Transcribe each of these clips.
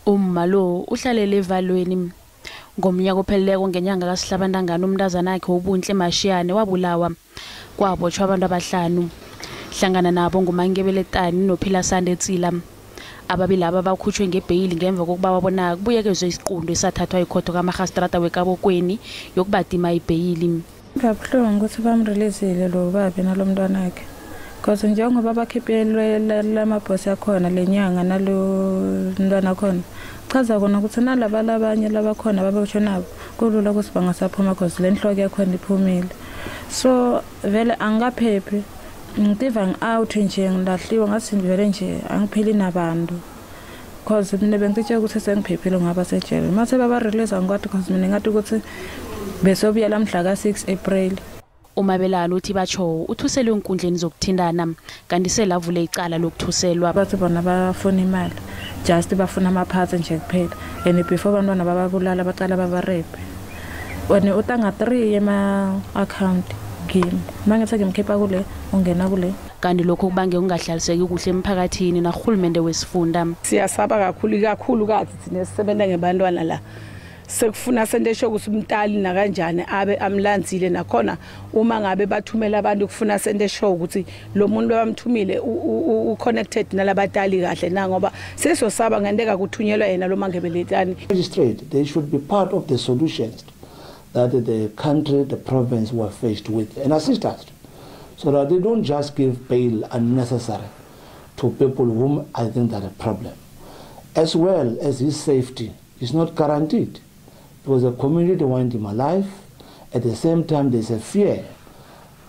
Umma lo uhlalele evalweni. Ngomnyaka opheleleko ngenyanga kaSihlabantangana umntazanakhe uBuntle Mashiyane wabulawa. Kwabotjhwa abantu abahlanu. Hlangana nabo nguMankebeletani noPhilasande Tsila. Ababili laba bakhutjhwe ngebheyili ngemva kokubawa bona kubuyekezwe isiqunto esathathwa yikhotho kamarhastrata weKabokweni yokubadima ibheyili. Kabuhlungu ukuthi bamreleasile lo babe nalo mntwanakhe. Because njengoba bakhiphelwe lamabhosi akhona lenyanga nalo mntwana khona, chaza kona ukuthi nalaba labanye labakhona babotshwe nabo kulula ukuthi bangasaphuma cause le nhloko yakhona iphumile. So vele angikaphephi, ngitiva ngi-out nje, ngilahliwe, ngathi vele nje angiphili nabantu. Cause mina bengitshela ukuthi sengiphephile ngaba sejele. Mase baba-release angikwati cause mina ngathi ukuthi besobuyela mhla ka-6 April. Umabelana uthi batsho uthuselwe enkundleni zokuthintana kanti selavule icala lokuthuselwa. Bathi bona bafuna imali, just bafuna amaphathi nje kuphela. And before abantwana bababulala baqala babarepe. Wena utanga 3 yema-account kimi. Mangithi ngimkhipha kule, ungena kule. Kanti lokho kubange ukungahlaliseki kuhle emphakathini narhulumende wesifunda. Siyasaba kakhulu ikakhulukazi thina sisebenza ngebantwana la. Sekufuna sente sure ukuthi umntali nakanjani abe amlandzile, nakhona uma ngabe bathumela abantu kufuna sente sure ukuthi lo muntu abamthumile u-connected nalabatali kahle na, ngoba sesosaba ngenteka kuthunyelwa yena lo mangebeletani. Magistrate, they should be part of the solutions that the country, the province were faced with, and assist us so that they don't just give bail unnecessary to people whom I think are a problem. As well as his safety is not guaranteed because the community want him alive. At the same time, there's a fear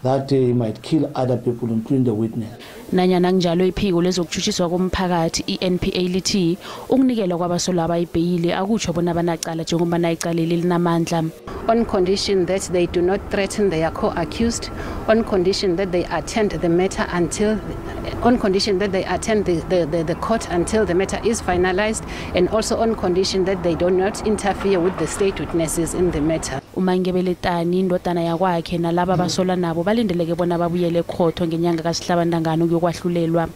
that he might kill other people, including the witness. Nanyana kunjalo, iphiko lezokutshutshiswa komphakathi i-NPA lithi ukunikelwa kwabasolwa abayibheyili akutsho bona banacala, njengoba icaleli linamandla. On condition that they do not threaten their co-accused, on condition that they attend the matter until, on condition that they attend the court until the matter is finalized, and also on condition that they do not interfere with the state witnesses in the matter. Umangebeletani, indodana yakwakhe nalaba abasolwa nabo balindeleke bona babuyele ekhotho ngenyanga kaSihlabantangana ukuyokwahlulelwa.